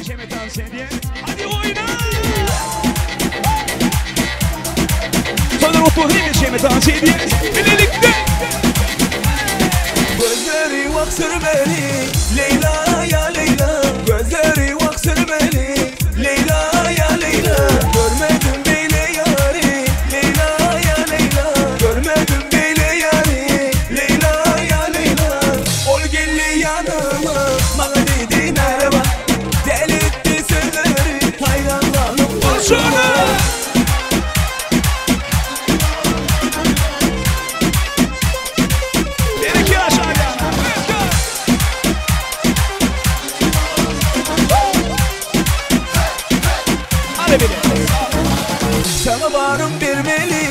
Neşemi tans edýän. Hadi oýna! Toýlar gutly bolsun neşemi tans edýän. Bilelikde! Gözleri wak sürmeli Leýla ýa Leýla Gözleri wak sürmeli Leýla ýa Leýla Görmedim beýle ýary Leýla ýa Leýla Görmedim beýle ýary Leýla ýa Leýla Ol geldi ýanyma Maňa diýdi merhaba Deli etdi sözleri Haýran galyp başyma. Bereke aşağıya. Let's go. Hadi bile. Sana varım bermeli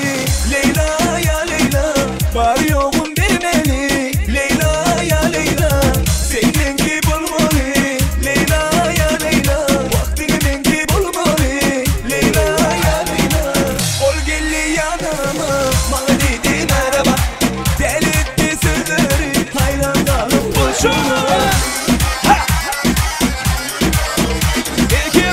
Leyla ya Leyla Var yoğum bermeli Leyla ya Leyla Seninki bolmaly Leyla ya Leyla Wagtyny meňki bolmaly Leyla ya Leyla Ol geldi ýanyma Maňa diýdi merhaba Deli etdi sözleri Haýran galyp başyma. İki.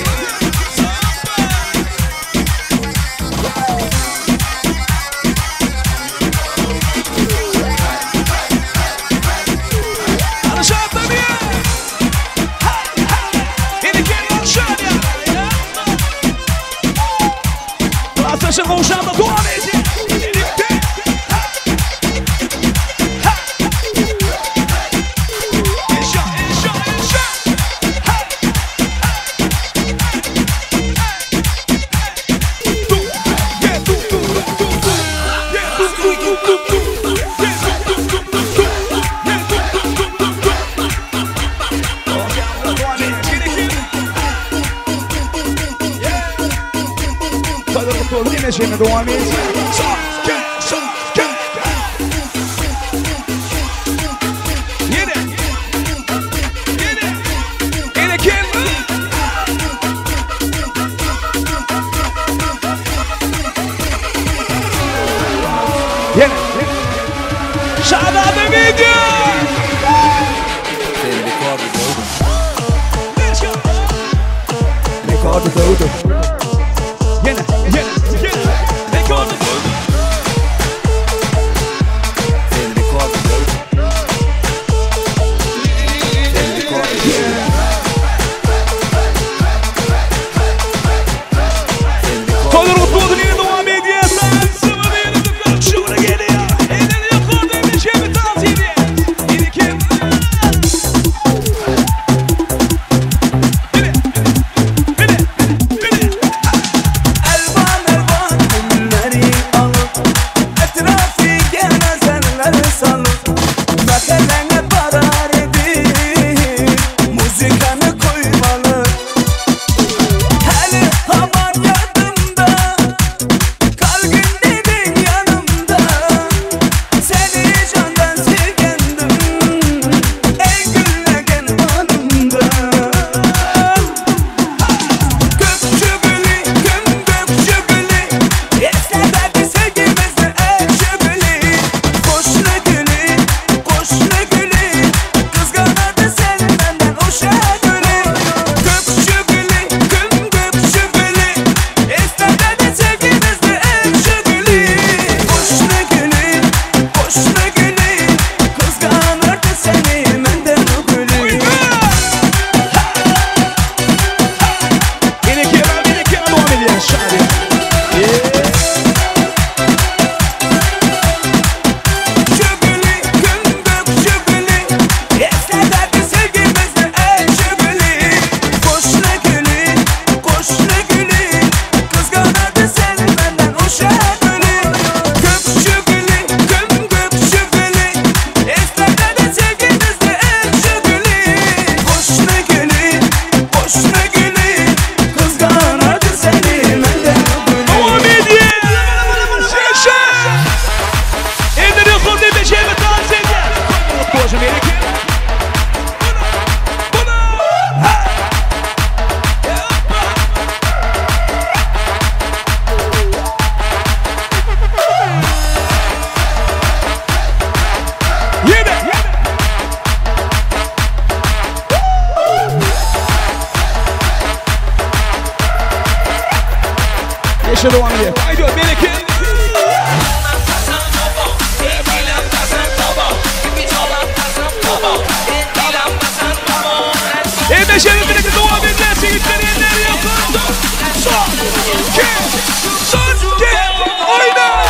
Klaslaşyň gowşanda dowam edýär. Birlikde. Eşa, eşa, eşa. Du, ye, du, du, du, du, du. Ye, du, du, du, du, du. Ye, du, du, du, du, du. Ye, du, du, du, du, du. Dowam edýär. Toýlar gutly bolsun neşemi dowam edýär. Şa, şa, şa. Ýene. Ýene. Ýene kim? Ýene. Şadady video. Seni rekordy döwdüm. Let's go. Rekordy döwdüm. Ýene, ýene, ýene. Rekordy döwdüm. Seni rekordy döwdüm. Seni rekordy döwdüm. Seni rekordy Toýlar gutly bolsun ýene dowam edýär. Şura gelýär. Elleri ýokarda neşemi tans edýär. Ýene kim? Bile, bile, bile. 5 devam ediyor. Haydi bereket. E5'e birlikte devam ediyor. Çelikleri eller yakın. Son, 2, son, 2, oyna.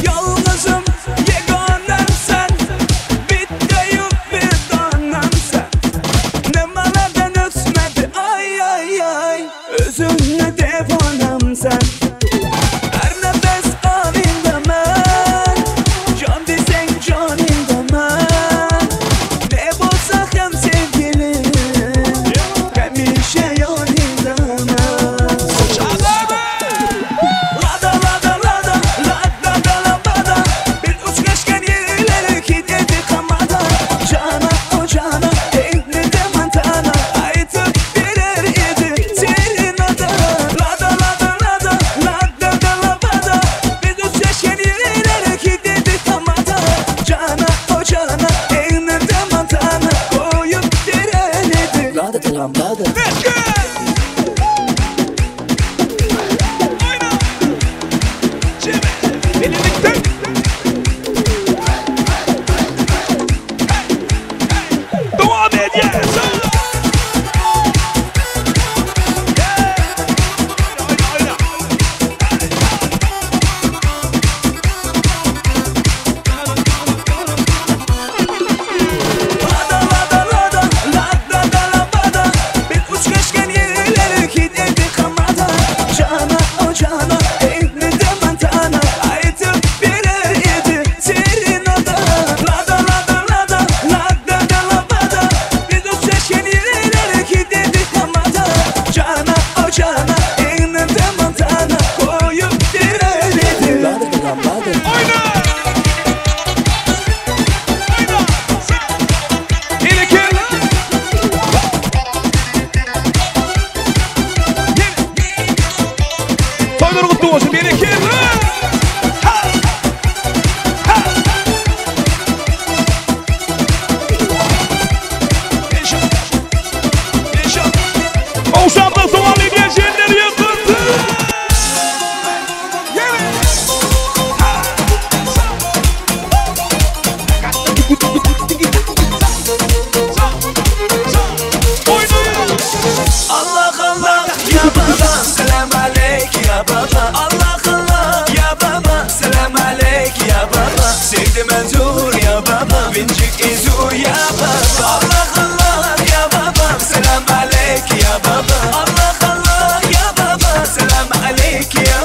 Yalnızım, yeganem sen. Bitti.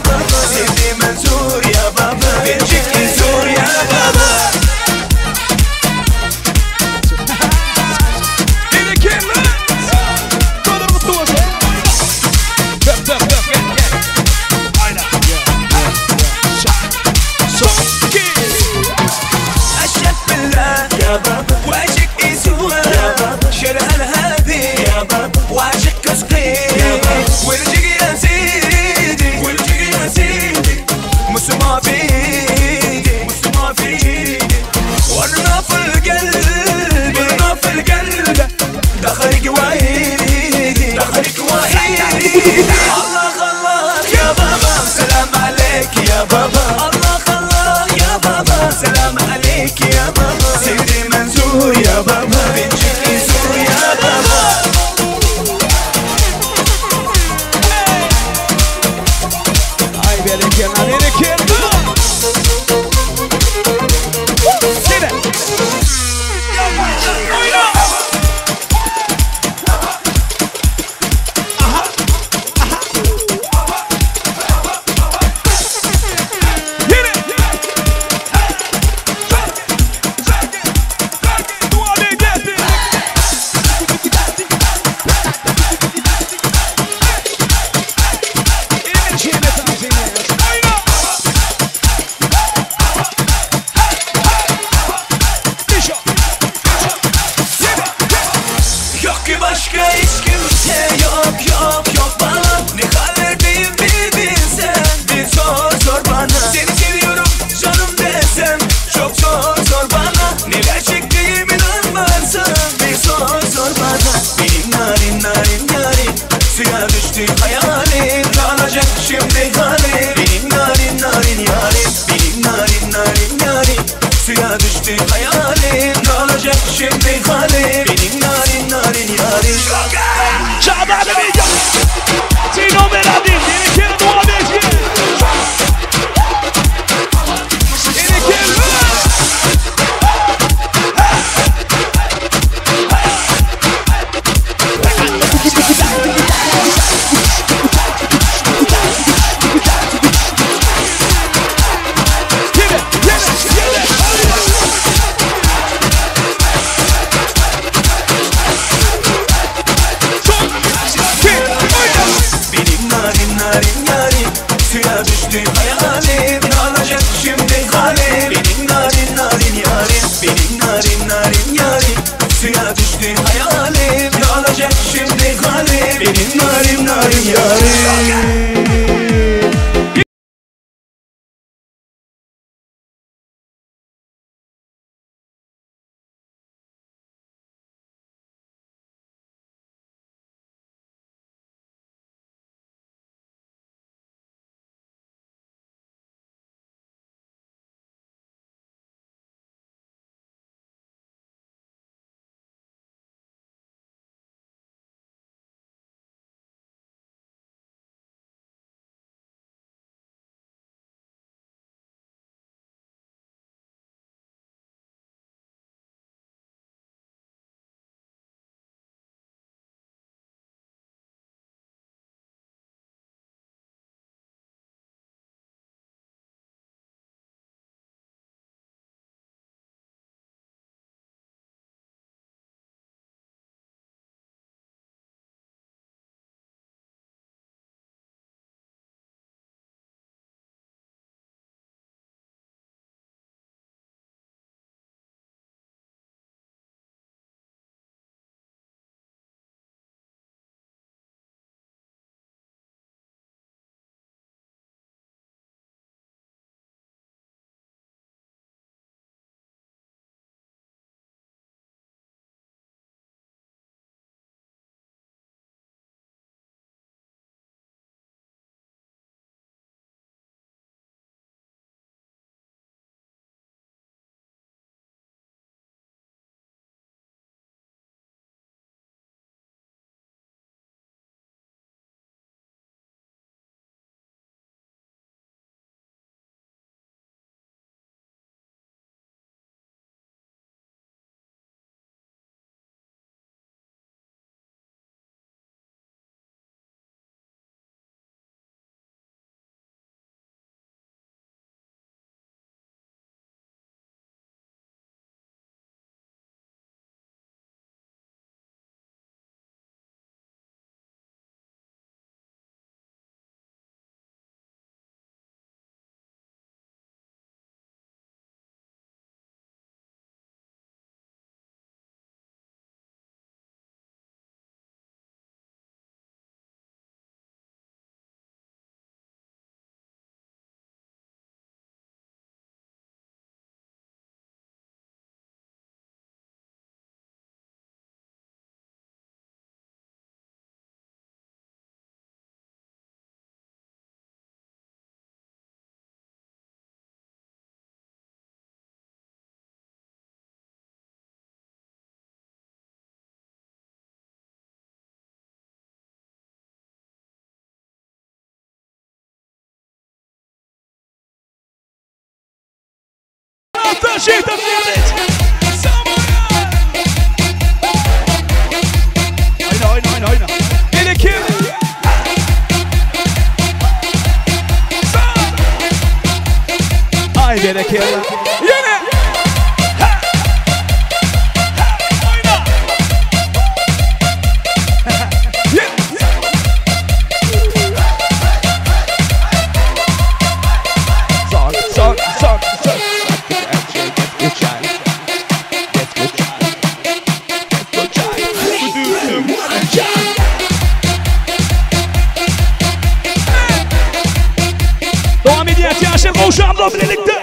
baba Sidi Mansur ya baba Bencik Sur ya baba أشهد بالله يا بابا وعشق يسوى يا بابا شرع الهادي يا بابا وعشق كسقي يا بابا والجيك يا سيدي والجيك يا سيدي مسمع في ايدي مسمع في ايدي وانا في القلب وانا في القلب دخلك وعيدي دخلك وعيدي الله الله يا بابا سلام عليك يا بابا الله الله يا بابا سلام عليك يا بابا سيدي منصور يا بابا بنجيك يسور يا بابا Ay berekella, berekella! Sine! Oýna! Aha! Aha! Ýene! Dua edýär. Yok ki başka hiç kimse yok yok yok bana Ne hallerdeyim bir bilsen bir sor sor bana Seni seviyorum canım desem çok zor zor bana Neler çektiğimi inanmazsan bir sor sor bana Benim narin narin yarim suya düştü hayalim Kalacak şimdi halim Benim narin narin yarim Benim narin narin yarim Suya düştü hayalim Kalacak şimdi halim Benim narin narin yarim Benim narin narin yarim Suya düştü hayalim Kalacak şimdi halim Benim narin narin yarim Benim narin narin yarim Suya düştü hayalim Kalacak şimdi halim Benim narin narin yarim. Oyna oyna oyna oyna. Bir iki. Ay berekella. Yine. Ha. Ha. Oyna. Yine. Son, son, son, son. Dowam edýär Ýaşyl Gowşanla bilelikde.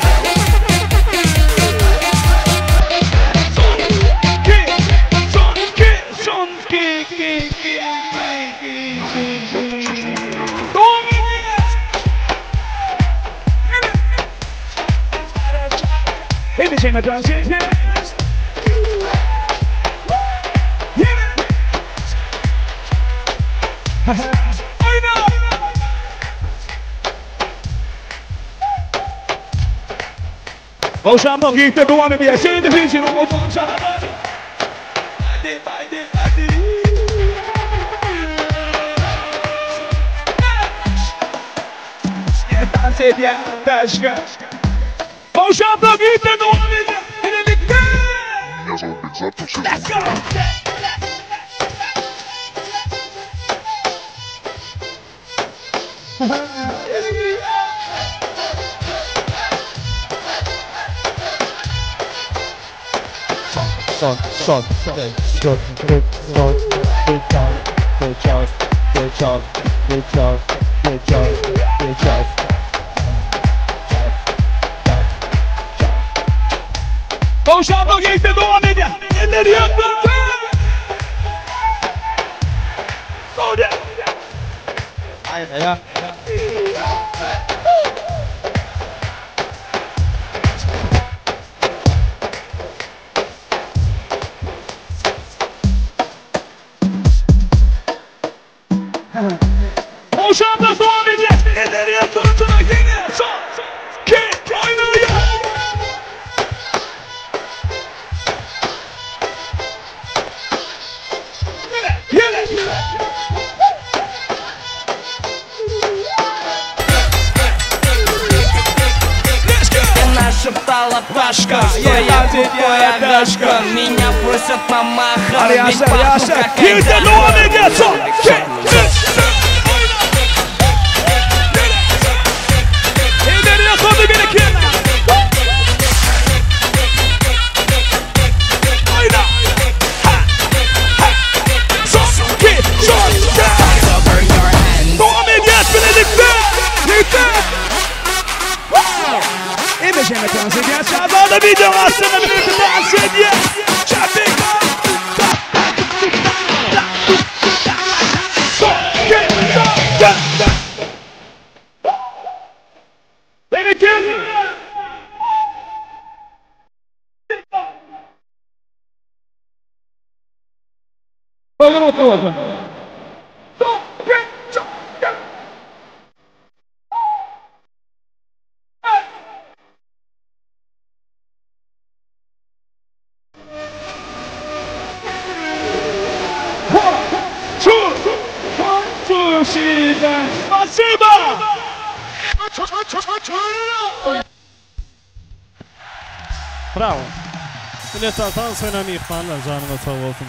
Son, iki, son, iki, son, iki, iki, iki, iki, iki, iki. Dowam edýär. Gowşanlyk ýigitler dowam edýär. Şeýle Dans edýär daşka. Gowşanlyk ýigitler dowam edýär. Bilelikde. Let's go. Son, son, son, son, son, son, son, son, Gowşanlyk ýigitler dowam edýär. Elleri ýapyp. Sonra. Aýa. Gowşanlyk dowam edýär. Elleri ýapyp. Yine son. İki. Oýnaýar. Yine. Let's go. Нашептала пташка, что я крутой агашка. Меня просят мамаха, Hadi ведь ýaşlar, пахну ýaşlar. как Ýigitler айдаһар. dowam edýär. Son. İki. Üç. Elleri ýapyp bir iki. Oýna. Ha. Ha. Son. İki. Son. İki. Dowam edýär bilelikde. Ýigitler. İmejeme dans edýär. Şazada video aslında birlikte dans edýär. Çapik. Son. İki. Son. İki. Bir iki. Son. İki. Son. İki. Two, one, two, Spasibo! Bravo. Minnetdar tans oýnan myhmanlar janyňyz sag bolsun.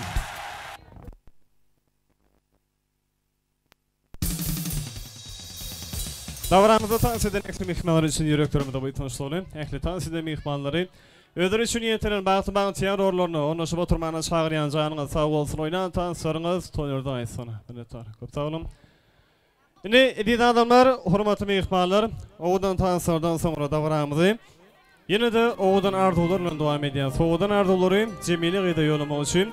Dabaramyzda tans eden ähli myhmanlar üçin ýüreklerimizde buýsanç doly. Ähli tans eden myhmanlary özleri üçin niýetlenen bagtly bagtyýar orunlaryna ornaşyp oturmana çagyrýan janyňyz sag bolsun. Oýnan tanslaryňyz toýlarda aýtsyn. Minnetdar. Köp sag boluň. Indi eziz adamlar, hormatly myhmanlar, owadan tanslardan soňra dabaramyzy ýene-de owadan arzuwlar bilen dowam edýäris. Owadan arzuwlary Jemile gyza ýollamak üçin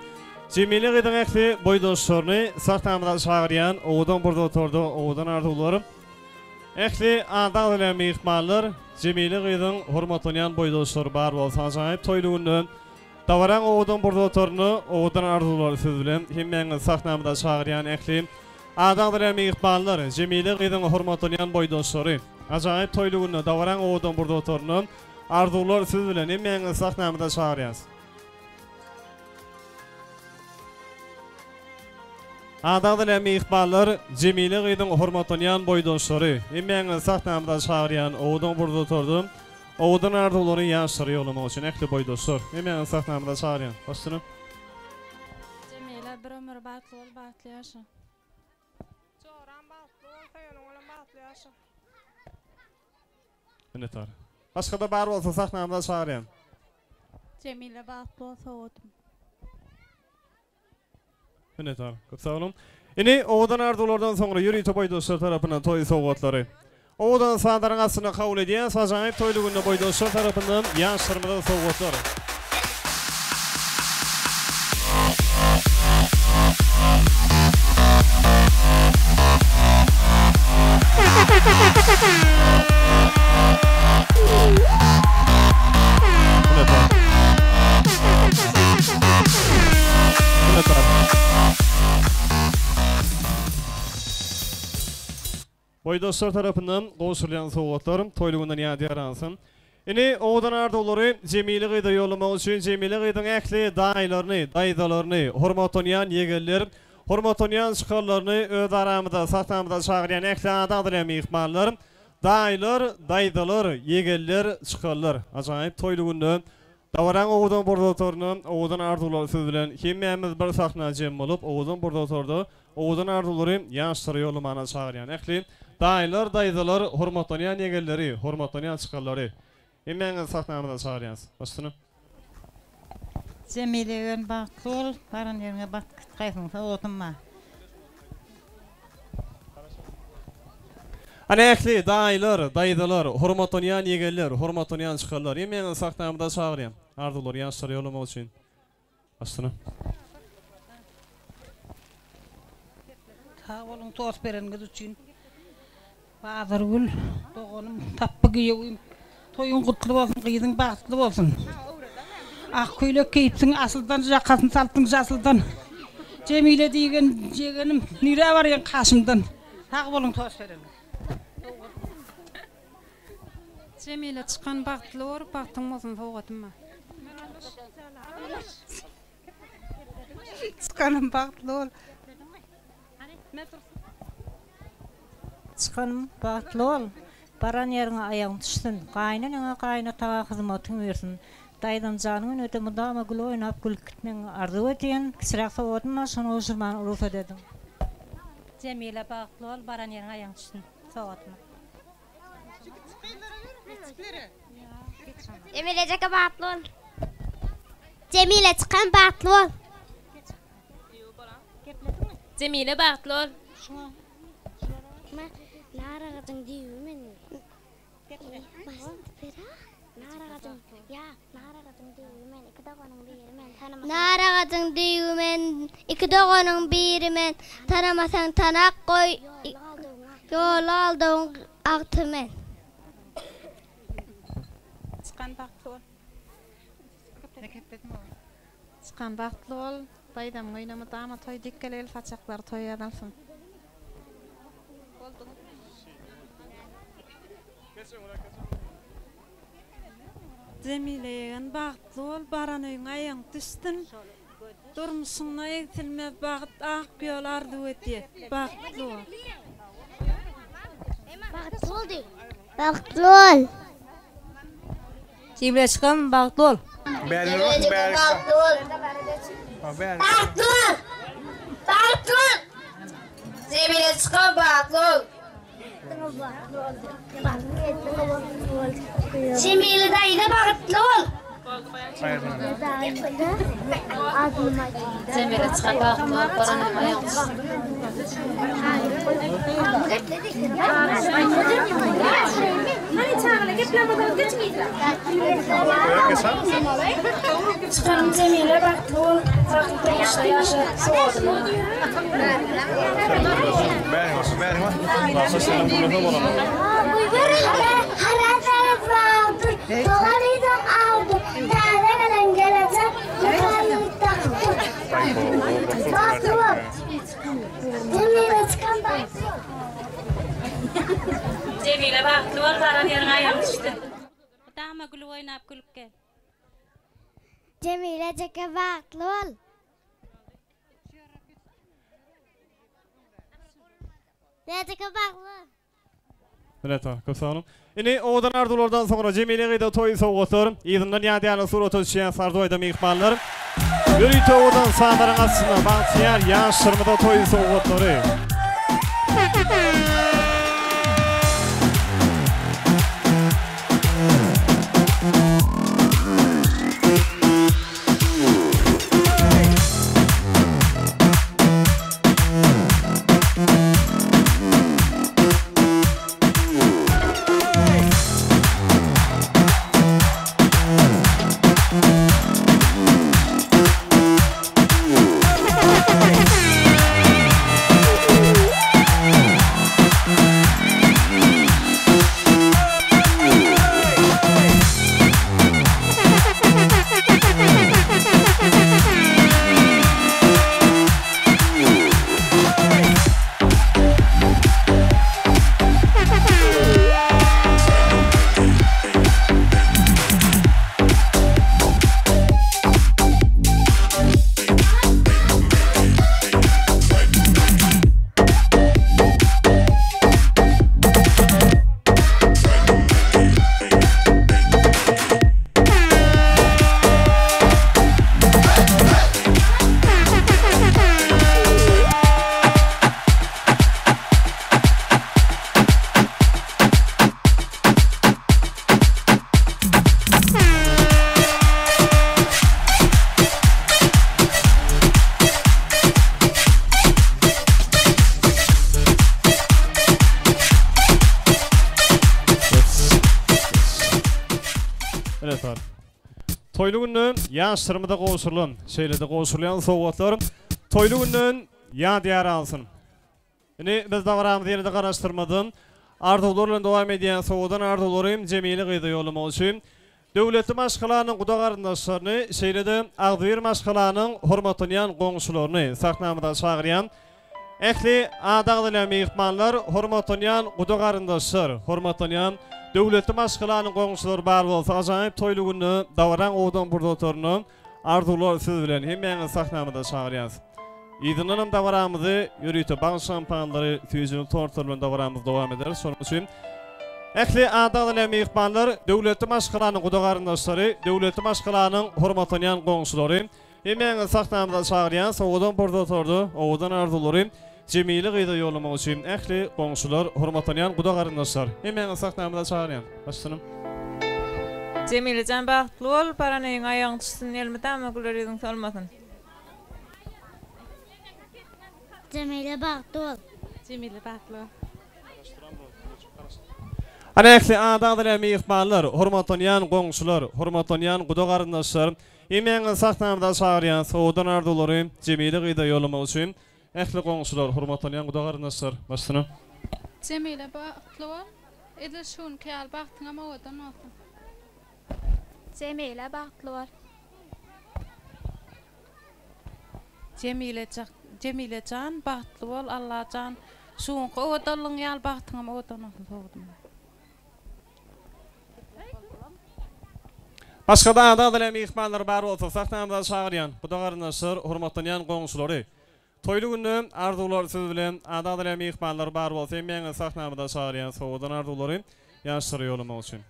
Jemile gyzyň ähli boýdaşlaryny sahnamyza çagyrýan owadan bir otarda owadan arzuwlar. Ähli ady agzalan myhmanlar Jemile gyzyň hormatlanýan boýdaşlary bar bolsa ajaýyp toýly günde dabaraň owadan bir otaryna owadan arzuwlary söz bilen hemmäňizi sahnamyza çagyrýan ähli ady agzalan myhmanlar Jemile gyzyň hormatlanýan boýdaşlary ajaýyp toýly günde dabaraň owadan bir otaryna Arzuwlar siz bilen hemmäňizi sahnamyza çagyrýas. Adagdylan myhmanlar, Jemile gyzyň hormatlanýan boýdaşlary, hemmäňizi sahnamyza çagyrýan owadan burdatorda owadan arzuwlary ýaşlara ýollamak üçin ähli boýdaşlar, hemmäňizi sahnamyza çagyrýan. Başlanyň. Jemile bir ömür bagtly bol bagtly ýaşa. Joram bagtly bol söýeniň bilen bagtly ýaşa. Minnetdar. Başgada bar bolsa sahnamyza çagyrýan. Jemile bagtly bol sowgadym. Minnetdar. Köp sag boluň. Indi owadan arzuwlardan soňra ýörite boýdaşlar tarapyndan toý sowgatlary. Owadan sazlaryň astynda kabul edýäs. Ajaýyp toýly günde boýdaşlar tarapyndan ýaşlarymyza sowgatlar. Boýdaşlar tarapyndan gowşurylýan sowgatlar toýly günden ýadygär alsyn. Indi owadan arzuwlary Jemile gyza ýollamak üçin Jemile gyzyň ähli daýylaryny, daýzalaryny, hormatlanýan ýegenler, hormatlanýan çykarlaryny öz aramyza, sahnamyza çagyrýan ähli ady agzalýan myhmanlar, daýylar, daýzalar, ýegenler, çykarlar. Ajaýyp toýly günde Dabaraň owadan burdatorynda owadan arzuwlar siz bilen hemmämiz bir sahna jem bolup owadan burdatorda owadan arzuwlary ýaşlara ýollamana çagyrýan ähli daýylar daýzalar hormatlanýan ýegenleri hormatlanýan çykarlary hemmäňizi sahnamyza çagyrýas başyna. Jemile ýegen bagtly bol baran ýeriňe bat gitgaýsyň sowatym bar. Ana ähli daýylar, daýzalar, hormatlanýan ýegenler, hormatlanýan çykarlar, hemmäňizi sahnamyza çagyrýan. Arzuwlary ýaşlara ýollamak üçin. Başyna. Sag boluň tost bereniňiz üçin. Bazargül doganym tapby giýewim toýuň gutly bolsun gyzyň bagtly bolsun. Ak köýlek geýipsiň asyldan jakasyny salypsyň jasyldan. Jemile diýgen ýegenim nirä barýaň kaşymdan. Sag boluň tost bereniňiz. Jemile çykan bagtly bor bagtyň bolsun sowgatym bar. Çykanym bagtly bol. Çykanym bagtly bol. Baran ýeriňe aýagyň düşsün. Gaýyneneňe gaýynataga hyzmatyň buýursyn. Daýzamjanyň öňünde mydama gül oýnap gülüp gitmegiňi arzuw edýän. Kiçiräk sowadym bar şony gowşurmana rugsat ediň. Jemile bagtly bol baran ýeriňe aýagyň düşsün. Sowgatym. Jemile jeke bagtly bol. Jemile çykan bagtly bol. Jemile bagtly bol. Nar agajyň düýbi men. Nar agajyň düýbi men, iki doganyň biri men, Tanamasaň tanak goý, ýoly aldawyň agty men. Çykan bagtly bol. Çykan bagtly bol. Daýzamyň öýüne mydama toý dik gelegil saçaklary toý ýazalsyn. Jemile ýegen bagtly bol baran öýüňe aýagyň düşsün durmuşyňda egsilmez bagt ak ýol arzuw edýäs bagtly bol. Bagtly bol diý. Bagtly bol. Jemile çykan bagtly bol. Jemile çykan bagtly bol. Bagtly bol. Bagtly bol. Jemile çykan bagtly bol. Jemile daýza bagtly bol. Jemile çykan bagtly bol baran öýüňe aýagyň düşsün. Çykanym Jemile bagtly bol, bagtly durmuşda ýaşa, sowadyna. Jemile bagtly bol, baran ýeriňe aýagyň düşsün. Elmydama gülüp oýnap gülüp gel. Jemile jeke bagtly bol. Jeke bagtly bol. Minnetdar, köp sag boluň. Indi owadan arzuwlardan soňra Jemile gyza toý sowgatlar, yzyndan ýadýarlar surata düşýän Sardoýda myhmanlar. Ýörite owadan sazlaryň astynda bagtyýar ýaşlarymyza toý sowgatlary. Minnetdar. Toýly günden ýaşlarymyza gowşurylan, şeýle-de gowşurylýan sowgatlar toýly günden ýadygär alsyn. Indi biz dabaramyzy ýene-de garaşdyrmadan, arzuwlar bilen dowam edýän sowadan arzuwlary Jemile gyza ýollamak üçin döwletli maşgalanyň guda-garyndaşlaryny, şeýle-de agzybir maşgalanyň hormatlanýan goňşularyny sahnamyza çagyrýan ähli ady agzalýan myhmanlar, hormatlanýan guda-garyndaşlar, hormatlanýan döwletli maşgalanyň goňşulary bar bolsa ajaýyp toýly günde dabaraň owadan pursatlarynda Arzuwlar siz bilen hemmäňizi sahnamyza çagyrýas. Yzyndanam dabaramyzy ýörite bag şampanlary, süýjüli tortlar bilen dabaramyzy dowam ederis. Şonuň üçin ähli ady agzalýan myhmanlar, döwletli maşgalanyň guda-garyndaşlary, döwletli maşgalanyň hormatlanýan goňşulary, hemmäňizi sahnamyza çagyrýas. Owadan pursatlarda owadan arzuwlary Jemile gyza ýollamak üçin ähli goňşular, hormatlanýan guda-garyndaşlar, hemmäňizi sahnamyza çagyrýan. Başlanym. Jemilejan bagtly bol, baran öýüňe aýagyň düşsün, elmydama güler ýüzüň solmasyn. Jemile bagtly bol. Jemile bagtly bol. Ana ähli ady agzalýan myhmanlar, hormatlanýan goňşular, hormatlanýan guda-garyndaşlar, hemmäňizi sahnamyza çagyrýan sowadan arzuwlary Jemile gyza ýollamak üçin Ähli goňşular, hormatlanýan guda-garyndaşlar, başyna. Jemile bagtly bol. Edil şu günki ýaly bagtyňam owadan bolsun. Jemile bagtly bol. Jemile Jemile jan bagtly bol Allajan şu günki owadanlygyň ýaly bagtyňam owadan bolsun sowdum. Başgada ada-adalä myhmanlar bar bolsa sahnamyza çagyrýan guda-garyndaşlar, hormatlanýan goňşulary. Toýly günde arzuwlar siz bilen ada-adalä myhmanlar bar bolsa hemmäňizi sahnamyza çagyrýan sowadan arzuwlary ýaşlara ýollamak üçin.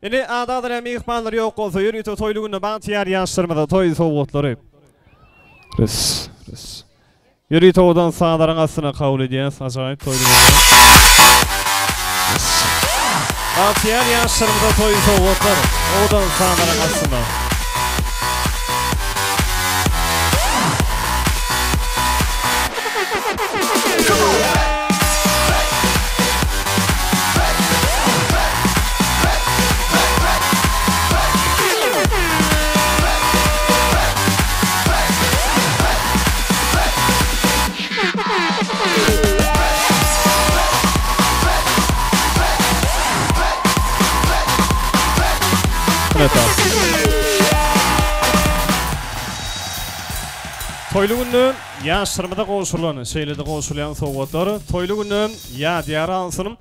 Indi ada-adalä myhmanlar ýok bolsa ýörite toýly günde bagtyýar ýaşlarymyza toý sowgatlary. Res, res. Ýörite owadan sazlaryň astyna kabul edýäs ajaýyp toýly günde. Res. Bagtyýar ýaşlarymyza toý sowgatlar owadan sazlaryň astyna. Toýly günde ýaşlarymyza gowşurylan, şeýle-de gowşurylýan sowgatlar toýly günde ýadygär alsyn.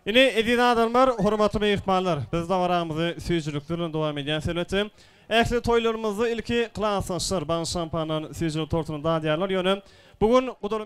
Ine, eziz adamlar, hormatly myhmanlar, biz dabaramyzy süýjülikler bilen dowam edýäris elbetde. Ähli toýlarymyzda ilki klasdaşlar baň şampandan süýjülik tortuny dadýarlar, ýöne bu gün gudaly.